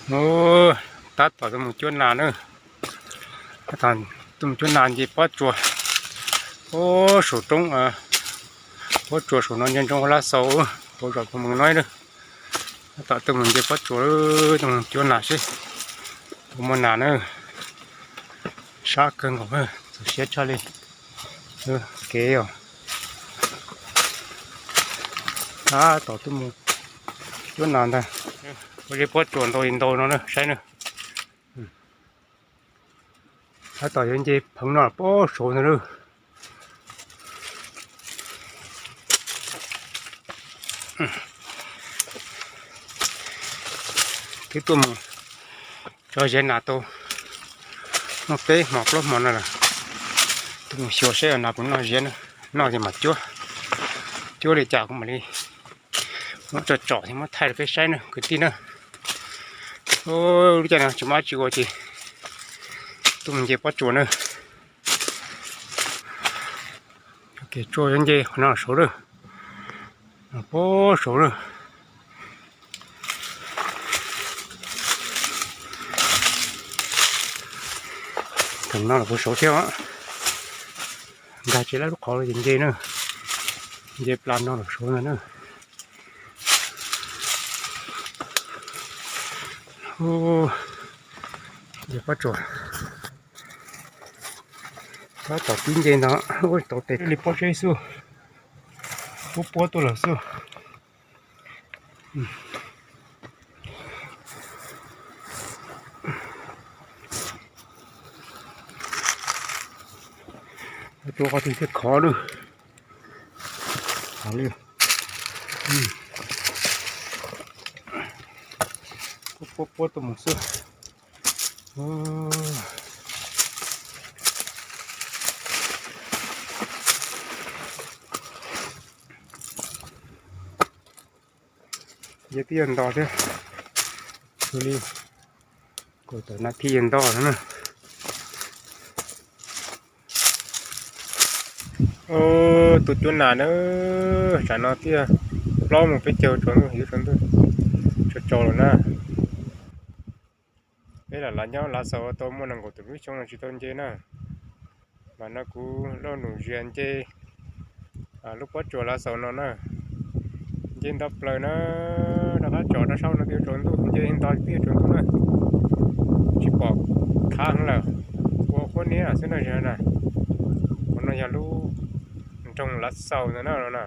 Ub, tab tom tuaj mus cuab nas na. Tab tom tuaj mus cuab nas nce pob tsuas. Ub, saum roob, pob tsuas saum no nco ntsoov ua lab xaus, puas zaum tus mus no na. Tab tom tuaj mus nce pob tsuas, tuaj mus cuab nas seb puas muaj nas na. Sab kawg nkaus, txaus siab tshaj li. Kev os. Tab tom tuaj mus cuab nas ntag. Ua zeb pob tsuas ntau li ntau no na, saib na. Tab tom yuav nce pheev no pob saud ntag na. Twb tuaj mus tso ziav nas tau muaj peb hmo plaub hmo no lawm. Tuaj mus xyuas saib nas puas noj ziav na, noj ces mam cuab. Cuab li cas kuv mam li muab tso tsom thiab muab thaij rau peb saib na kwv tij na. Lub caij no tsis muaj dab tsi ua ces tuaj mus nce pob tsuas na. Kev tsuas yuav nce qhov no saud lawm. Pob saud lawm. Tam no los puag saud thiab os. Nkag tsis lab lub qhov ces nce na. Nce plas no los saud ntag na. Nce pob tsuas. Tab tom pib nce ntag, ua tau tes li pob zeb xwb. Puab puab tuaj lawm xwb. Tuaj qhov twg thiaj khov lawm. Khov li. Puab puab puab tuaj mus xwb. Yog twb yog nto thiab, xws li kaum tawm nas this yog nto no na. Tuaj cuab nas na, tsam no twb yog plaub moos peb caug tsaus ntuj, yuav tsaus ntuj, tsaus tsaus lawm na. Peb lam lav nyob lav xaus tau muaj nees nkaum tawm lub xyoo no tsis tau nce na. Mas no kuv laj num zias nce lub pob tsuas lav xaus no na. Nce nto plaws na, rov qab tsom rau saum no twb yuav tsaus ntuj, nce nto twb yuav tsaus ntuj na. Tsis pom khav heev lawm, ua huab niab xwb no na. Qhov no yog lub nroog lav xaus ntawd na no na.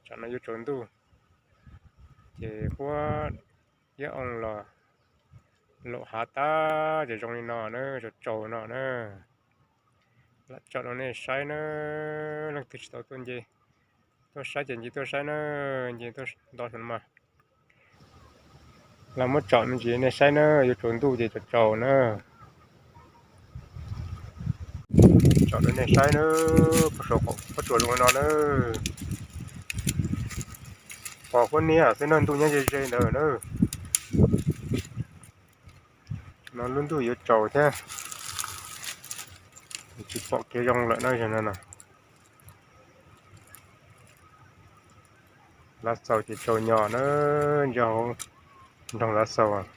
Tsam no yuav tsaus ntuj ces huab iab oo los laum hav tag ces zoo li no na, tsaus tsaus no na. Lam tsom rau nej saib na, leej twg tsis tau tuaj nce, tuaj saib ces nce tuaj saib na, nce tuaj nto saum no mas. Lam muab tsom me ntsis nej saib na, yuav tsaus ntuj ces tsaus tsaus na. Tsom rau nej saib na, puag saum qaum pob tsuas zoo li no na. Pom huab niab xwb na, ntuj nyob ze ze ntawd na. No lub ntuj yuav tsaus thiab, tsis pom kev zoo lawm na, zaum no na. Lav xaus ces tsaus nyos na, nyob hauv nroog lav xaus.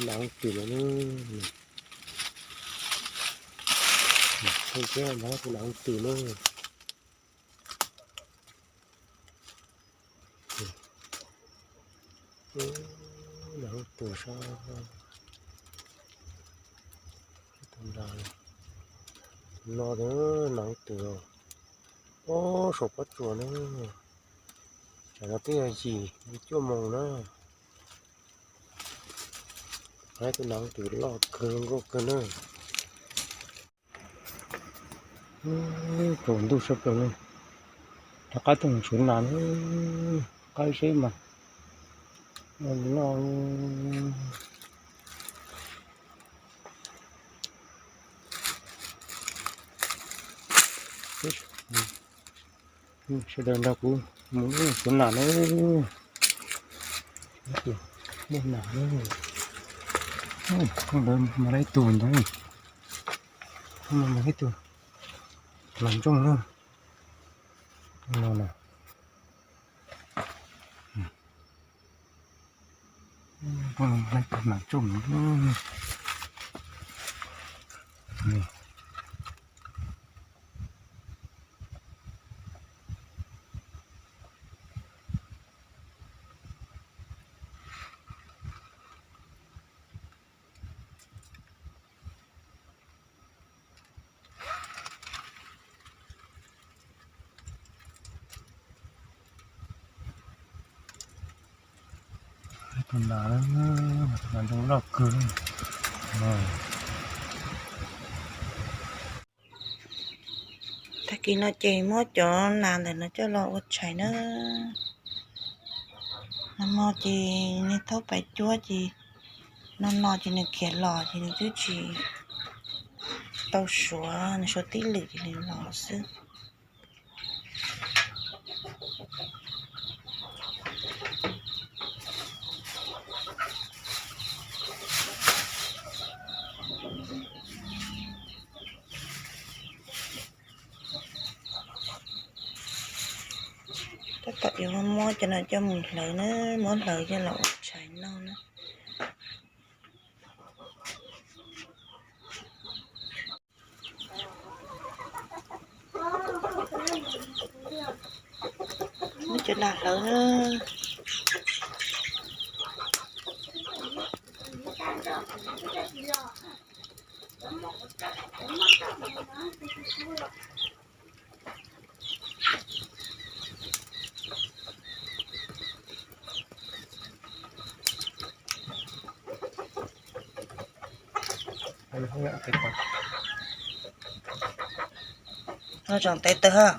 Mas tus nas twm no, tus nas twm no. Nas twm sab no, nas twm, ob, saum pob tsuas na. Tsam no twb yog yim cuaj moos na. Tus nas twm loj kawg nkauj kawg na. Tsaus ntuj sab plaws na, rov qab tuaj mus tsuav nas na, qaib zeb mas noj. Sawv daws nrog kuv mus xyuas nas na. Muaj nas na. Ntawd mas ib tug ntawd, mas ib tug nas ntsooj na. No na. Nas ntsooj. Tus nas, nas ntsooj loj kawg. Tag kis no ces muab cov nas ntawm no coj los ua tshais na. Nag hmo ces niag thaub pais cuab ces no no ces nws khiav los ces nws twb tsis tau suav, nws suav tib lwm ces nws los xwb. Tab tom yuav muab cov no coj mus hlawv na, muab hlawv coj los ua tshais noj na. Muab cov nas hlawv na. Tsoom tes taw ha.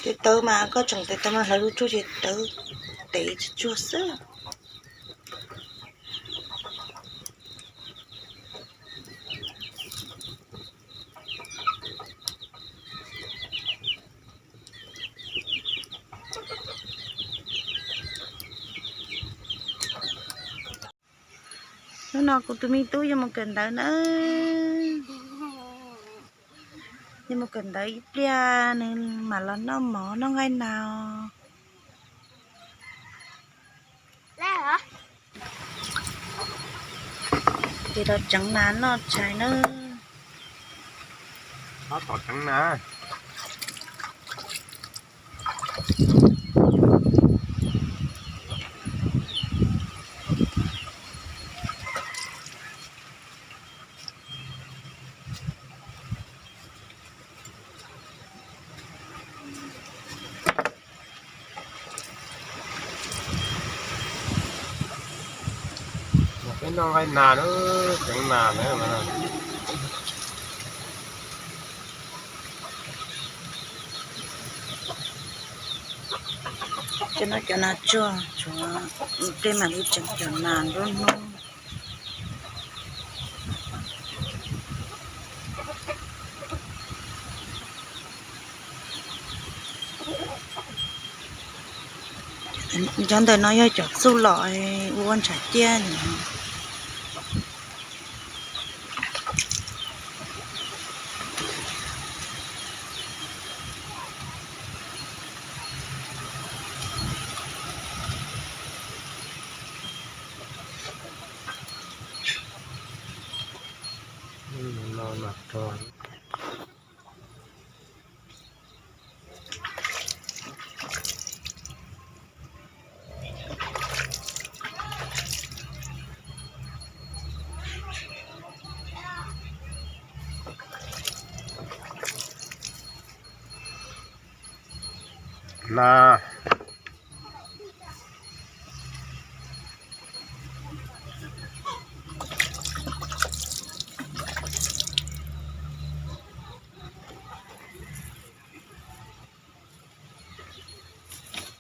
Tes taw mas koj tsoom tes taw mas hlawv lub tsuj ces tawv tes tsuag xwb. Hnub no kuv tus me tub yuav mus kawm ntawv na. Yuav mus kawm ntawv ib pliag nws mam los noj mov noj nqaij nas. Ces los tseev nas noj tshais na. Tab tom tseev nas. Peb noj nqaij nas na, tseev nas na. Cov no cov nas tsuag, tsuag, peb mam li tseev cov nas nruab hnub. Cov ntawm no yog cov txuj lom ua ntshav ciaj. Nas.